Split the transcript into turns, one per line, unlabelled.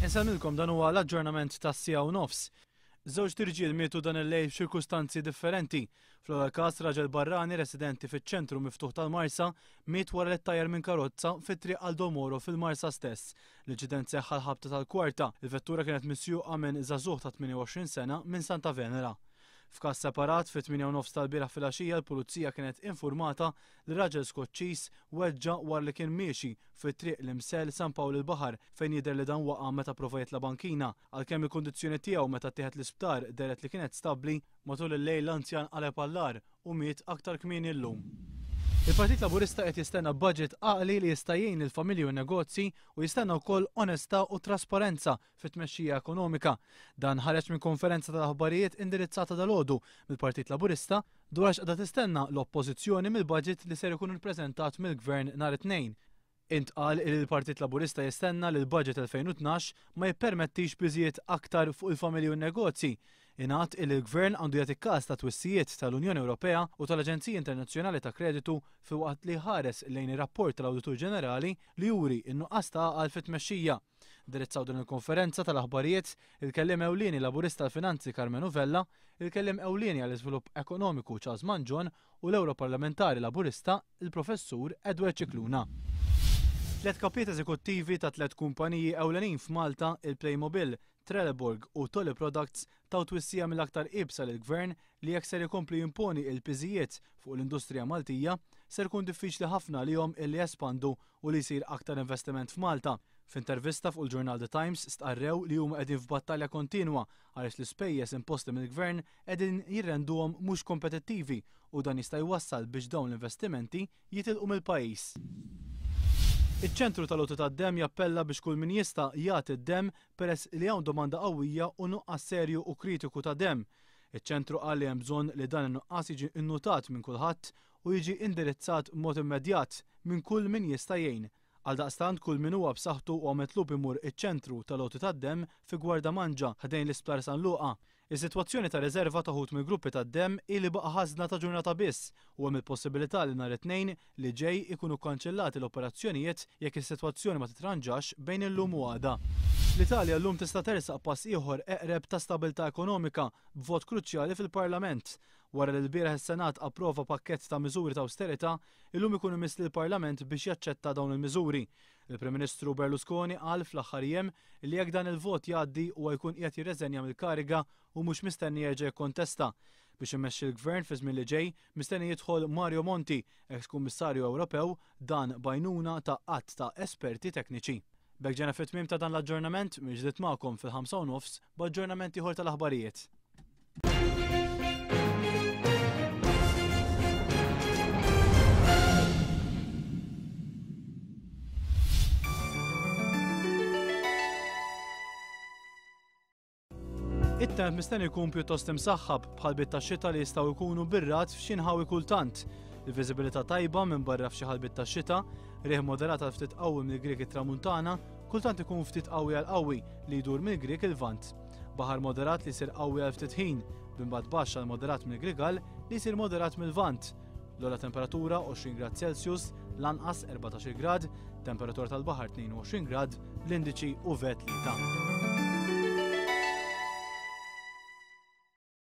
Insellmilkom dan huwa l-aġġornament tas-siegħa u nofs. Żewġt irġiel mietu dan il-lejl f'ċirkustanzi differenti. Fl-ewwel każ raġel barrani residenti fiċ-ċentru miftuħ tal-Marsa miet wara li ttajjar minn karozza fi Triq Aldo Moro fil-Marsa stess. L-inċident seħħ għall-ħabta tal-kwarta. Il-vettura kienet misjuqa minn żagħżugħ ta' 28 sena minn Santa Venera. F'każ separat, fit-8 u nofs tal-bieraħ filgħaxija l-Pulizija kienet infurmata li raġel Skoċċiż weġġa' wara li kien miexi fi Triq l-Imsell San Pawl il-Baħar fejn jidher li dan waqa' meta prova jitla' bankina. Għalkemm il-kundizzjoni tiegħu meta ttieħed l-isptar dehret li kienet stabbli, matul il-lejl l-anzjan qaleb għall-agħar u miet aktar kmieni llum. Il-Partit Laburista qed jistenna budget għaqli li jista' jgħin lill-familji u n-negozji u jistenna wkoll onestà u trasparenza fit-tmexxija ekonomika. Dan ħareġ minn konferenza tal-aħbarijiet indirizzata dalgħodu mill-Partit Laburista dwar x'qiegħda tistenna l-Oppożizzjoni mill-budget li ser ikun ippreżentat mill-Gvern nhar it-Tnejn. Intqal li l-Partit Laburista jistenna li l-budget 2012 ma jippermettix piżijiet aktar fuq il-familji u n-negozji. Ingħad illi l-Gvern għandu jagħti kas tat-twissijiet tal-Unjoni Ewropea u tal-Aġenziji Internazzjonali ta' Kreditu filwaqt li jħares lejn ir-rapport tal-Awditur Ġenerali li juri n-nuqqas ta' għaqal fit-tmexxija. Indirizzaw din il-konferenza tal-aħbarijiet il-kelliem ewlieni Laburista għall-Finanzi Karmenu Vella, il-kelliem ewlieni għall-Iżvilupp Ekonomiku Charles Mangion u l-Ewroparlamentari Laburista il-Professur Edward Scicluna. Tliet kapijiet eżekuttivi ta' tliet kumpaniji ewlenin f'Malta, il-Playmobil, Trelleborg u Toly Products taw twissija mill-aktar iebsa lill-Gvern li jekk ser ikompli jimponi il-piżijiet fuq l-industrija Maltija, ser ikun diffiċli ħafna għalihom illi jespandu u li jsir aktar investiment f'Malta. F'intervista fuq il-ġurnal The Times stqarrew li huma qegħdin f'battalja kontinwa għaliex l-ispejjeż imposti mill-Gvern qegħdin jirrenduhom mhux kompetittivi u dan jista' jwassal biex dawn l-investimenti jitilqu mill-pajjiż. Iċ-Ċentru tal-Għoti tad-Demm jappella biex kull min jista' jagħti d-demm peress li hawn domanda qawwija u nuqqas serju u kritiku ta' demm. Iċ-ċentru qal li hemm bżonn li dan in-nuqqas jiġi nnutat minn kulħadd u jiġi indirizzat b'mod immedjat minn kull min jista' jgħin. Għaldaqstant kull min huwa b'saħħtu huwa mitlub imur iċ-ċentru tal-għoti tad-demm fi Gwardamanġa ħdejn l-Isptar San Luqa. Is-sitwazzjoni ta' riżerva ta' wħud mill-gruppi tad-demm hi li baqa' ħażna ta' ġurnata biss u hemm il-possibilità li nhar it-Tnejn li ġej ikunu kkanċellati l-operazzjonijiet jekk is-sitwazzjoni ma titranġax bejn illum u għada. L-Italja llum tista' tersaq pass ieħor eqreb ta' stabilità ekonomika b'vot kruċjali fil-Parlament. Wara li lbieraħ is-Senat approva pakkett ta' miżuri ta' awsterità, illum ikun imiss lill-Parlament biex jaċċetta dawn il-miżuri. Il-Prim Ministru Berlusconi qal fl-aħħar jiem li jekk dan il-vot jgħaddi huwa jkun qiegħed jirreżenja mill-kariga u mhux mistenni jerġa' jikkontesta. Biex imexxi l-Gvern fiż-żmien li ġej, mistenni jidħol Mario Monti, eks Kummissarju Ewropew, dan b'għajnuna ta' għadd ta' esperti tekniċi. B'hekk ġejna fit-tmiem ta' dan l-aġġornament, mill-ġdid magħkom fil-ħamsa u nofs b'aġġornament ieħor tal-aħbarijiet. It-temp mistenni jkun pjuttost imsaħħab b'ħalbiet tax-xita li jistgħu jkunu bir-ragħad f'xi nħawi kultant. Il-viżibilità tajba minbarra f'xi ħalbiet tax-xita, riħ moderat għal ftit qawwi mill-Grieg it-Tramuntana, kultant ikun ftit qawwi għal qawwi li jdur mill-Grieg il-Lvant. Baħar moderat li jsir qawwi għal ftit ħin, b'imbagħad baxx għal moderat mill-Grigal li jsir moderat mil-Lvant. L-ogħla temperatura 20 grad Celsius, l-anqas 14 grad, temperatura tal-baħar 22 grad, l-indiċi UV 3.